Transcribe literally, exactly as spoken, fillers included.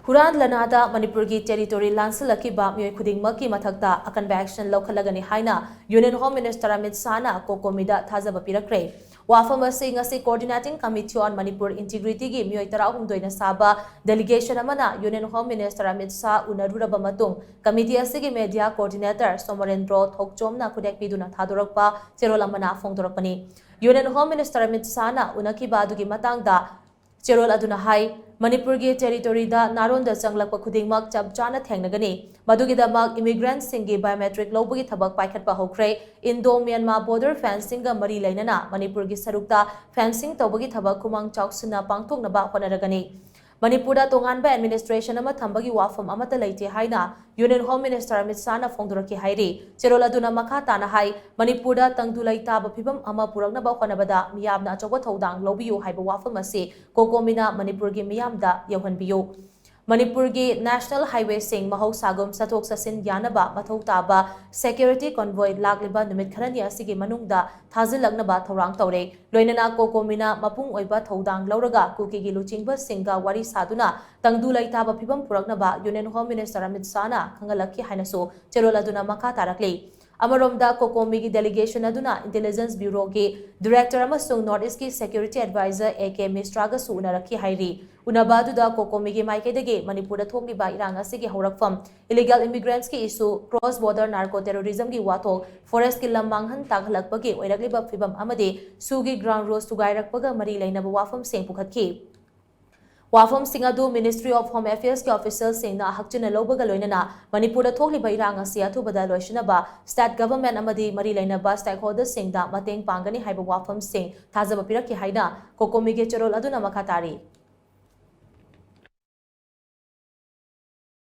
ꯍꯨꯔꯥꯟ ꯂꯅꯥꯗ ꯃꯅꯤꯄꯨꯔꯒꯤ territory ꯂꯥꯟꯁꯤꯜꯂꯛꯈꯤꯕ ꯃꯤꯑꯣꯏ ꯈꯨꯗꯤꯡꯃꯛꯀꯤ ꯃꯊꯛꯇ ꯑꯀꯟꯕ action ꯂꯧꯈꯠꯂꯒꯅꯤ ꯍꯥꯏꯅ Union Home Minister Amit ꯁꯥꯍꯅ COCOMI ꯗ ꯊꯥꯖꯕ ꯄꯤꯔꯛꯈ꯭ꯔꯦ꯫ ꯋꯥꯐꯝ ꯑꯁꯤ ꯉꯁꯤ Coordinating Committee on Manipur Integrity ꯒꯤ ꯃꯤꯑꯣꯏ ꯇꯔꯥꯍꯨꯝꯗꯣꯏꯅ ꯁꯥꯕ delegation ꯑꯃꯅ Union Home Minister Amit Shah ꯎꯅꯔꯨꯔꯕ ꯃꯇꯨꯡ, committee ꯑꯁꯤꯒꯤ media coordinator ꯁꯣꯃꯣꯔꯦꯟꯗ꯭ꯔꯣ ꯊꯣꯛꯆꯣꯝꯅ ꯈꯨꯗꯦꯛ ꯄꯤꯗꯨꯅ ꯊꯥꯗꯣꯔꯛꯄ ꯆꯦꯔꯣꯜ ꯑꯃꯅ ꯐꯣꯡꯗꯣꯔꯛꯄꯅꯤ꯫ Union Home Minister ꯑꯃꯤꯠ ꯁꯥꯍꯅ ꯎꯅꯈꯤꯕ ꯑꯗꯨꯒꯤ ꯃꯇꯥꯡꯗ ꯆꯦꯔꯣꯜ ꯑꯗꯨꯅ ꯍꯥꯏ, ꯃꯅꯤꯄꯨꯔꯒꯤ territory ꯗ ꯅꯥꯔꯣꯟꯗ ꯆꯪꯂꯛꯄ ꯈꯨꯗꯤꯡꯃꯛ ꯆꯞ ꯆꯥꯅ ꯊꯦꯡꯅꯒꯅꯤ꯫ ꯃꯗꯨꯒꯤꯗꯃꯛ immigrant ꯁꯤꯡꯒꯤ biometric ꯂꯧꯕꯒꯤ ꯊꯕꯛ ꯄꯥꯏꯈꯠꯄ ꯍꯧꯈ꯭ꯔꯦ꯫ Indo Myanmar border fencing ꯒ ꯃꯔꯤ ꯂꯩꯅꯅ ꯃꯅꯤꯄꯨꯔꯒꯤ ꯁꯔꯨꯛꯇ fencing ꯇꯧꯕꯒꯤ ꯊꯕꯛ ꯈꯨꯃꯥꯡ ꯆꯥꯎꯁꯤꯟꯅ ꯄꯥꯡꯊꯣꯛꯅꯕ ꯍꯣꯠꯅꯔꯒꯅꯤ꯫ ꯃꯅꯤꯄꯨꯔꯗ ꯇꯣꯉꯥꯟꯕ administration ꯑꯃ ꯊꯝꯕꯒꯤ ꯋꯥꯐꯝ ꯑꯃꯠꯇ ꯂꯩꯇꯦ ꯍꯥꯏꯅ Union Home Minister ꯑꯃꯤꯠ ꯁꯥꯍꯅ ꯐꯣꯡꯗꯣꯔꯛꯈꯤ ꯍꯥꯏꯔꯤ꯫ ꯆꯦꯔꯣꯜ ꯑꯗꯨꯅ ꯃꯈꯥ ꯇꯥꯅ ꯍꯥꯏ, ꯃꯅꯤꯄꯨꯔꯗ ꯇꯪꯗꯨ ꯂꯩꯇꯥꯕ ꯐꯤꯕꯝ ꯑꯃ ꯄꯨꯔꯛꯅꯕ ꯍꯣꯠꯅꯕꯗ ꯃꯤꯌꯥꯝꯅ ꯑꯆꯧꯕ ꯊꯧꯗꯥꯡ ꯂꯧꯕꯤꯌꯨ ꯍꯥꯏꯕ ꯋꯥꯐꯝ ꯑꯁꯤ COCOMI ꯅ ꯃꯅꯤꯄꯨꯔꯒꯤ ꯃꯤꯌꯥꯝꯗ ꯌꯧꯍꯟꯕꯤꯌꯨ꯫ ꯃꯅꯤꯄꯨꯔꯒꯤ national highway ꯁꯤꯡ ꯃꯍꯧꯁꯥꯒꯨꯝ ꯆꯠꯊꯣꯛ ꯆꯠꯁꯤꯟ ꯌꯥꯅꯕ ꯃꯊꯧ ꯇꯥꯕ security convoy ꯂꯥꯛꯂꯤꯕ ꯅꯨꯃꯤꯠ ꯈꯔꯅꯤ ꯑꯁꯤꯒꯤ ꯃꯅꯨꯡꯗ ꯊꯥꯖꯤꯜꯂꯛꯅꯕ ꯊꯧꯔꯥꯡ ꯇꯧꯔꯦ꯫ ꯂꯣꯏꯅꯅ COCOMI ꯅ ꯃꯄꯨꯡ ꯑꯣꯏꯕ ꯊꯧꯗꯥꯡ ꯂꯧꯔꯒ ꯀꯨꯀꯤꯒꯤ ꯂꯨꯆꯤꯡꯕꯁꯤꯡꯒ ꯋꯥꯔꯤ ꯁꯥꯗꯨꯅ ꯇꯪꯗꯨ ꯂꯩꯇꯥꯕ ꯐꯤꯕꯝ ꯄꯨꯔꯛꯅꯕ Union Home Minister ꯑꯃꯤꯠ ꯁꯥꯍꯅ ꯈꯪꯍꯜꯂꯛꯈꯤ ꯍꯥꯏꯅꯁꯨ ꯆꯦꯔꯣꯜ ꯑꯗꯨꯅ ꯃꯈꯥ ꯇꯥꯔꯛꯂꯤ꯫ ꯑꯃꯔꯣꯝꯗ, COCOMI ꯒꯤ delegation ꯑꯗꯨꯅ Intelligence Bureau ꯒꯤ director ꯑꯃꯁꯨꯡ North East ꯀꯤ security advisor A K Mishra ꯒꯁꯨ ꯎꯅꯔꯛꯈꯤ ꯍꯥꯏꯔꯤ꯫ ꯎꯅꯕ ꯑꯗꯨꯗ COCOMI ꯒꯤ ꯃꯥꯏꯀꯩꯗꯒꯤ ꯃꯅꯤꯄꯨꯔꯗ ꯊꯣꯛꯂꯤꯕ ꯏꯔꯥꯡ ꯑꯁꯤꯒꯤ ꯍꯧꯔꯛꯐꯝ, illegal immigrants ꯀꯤ issue, cross border narco terrorism ꯒꯤ ꯋꯥꯊꯣꯛ, forest ꯀꯤ ꯂꯝ ꯃꯥꯡꯍꯟ ꯇꯥꯛꯍꯜꯂꯛꯄꯒꯤ ꯑꯣꯏꯔꯛꯂꯤꯕ ꯐꯤꯕꯝ ꯑꯃꯗꯤ ꯁꯨꯒꯤ ground rules ꯊꯨꯒꯥꯏꯔꯛꯄꯒ ꯃꯔꯤ ꯂꯩꯅꯕ ꯋꯥꯐꯝꯁꯤꯡ ꯄꯨꯈꯠꯈꯤ꯫ ꯋꯥꯐꯝꯁꯤꯡ ꯑꯗꯨ Ministry of Home Affairs ꯀꯤ official ꯁꯤꯡꯅ ꯍꯛꯆꯤꯟꯅ ꯂꯧꯕꯒ ꯂꯣꯏꯅꯅ ꯃꯅꯤꯄꯨꯔꯗ ꯊꯣꯛꯂꯤꯕ ꯏꯔꯥꯡ ꯑꯁꯤ ꯑꯊꯨꯕꯗ ꯂꯣꯏꯁꯤꯟꯅꯕ state government ꯑꯃꯗꯤ ꯃꯔꯤ ꯂꯩꯅꯕ stakeholders ꯁꯤꯡꯗ ꯃꯇꯦꯡ ꯄꯥꯡꯒꯅꯤ ꯍꯥꯏꯕ ꯋꯥꯐꯝꯁꯤꯡ ꯊꯥꯖꯕ ꯄꯤꯔꯛꯈꯤ ꯍꯥꯏꯅ COCOMI ꯒꯤ ꯆꯦꯔꯣꯜ ꯑꯗꯨꯅ ꯃꯈꯥ ꯇꯥꯔꯤ꯫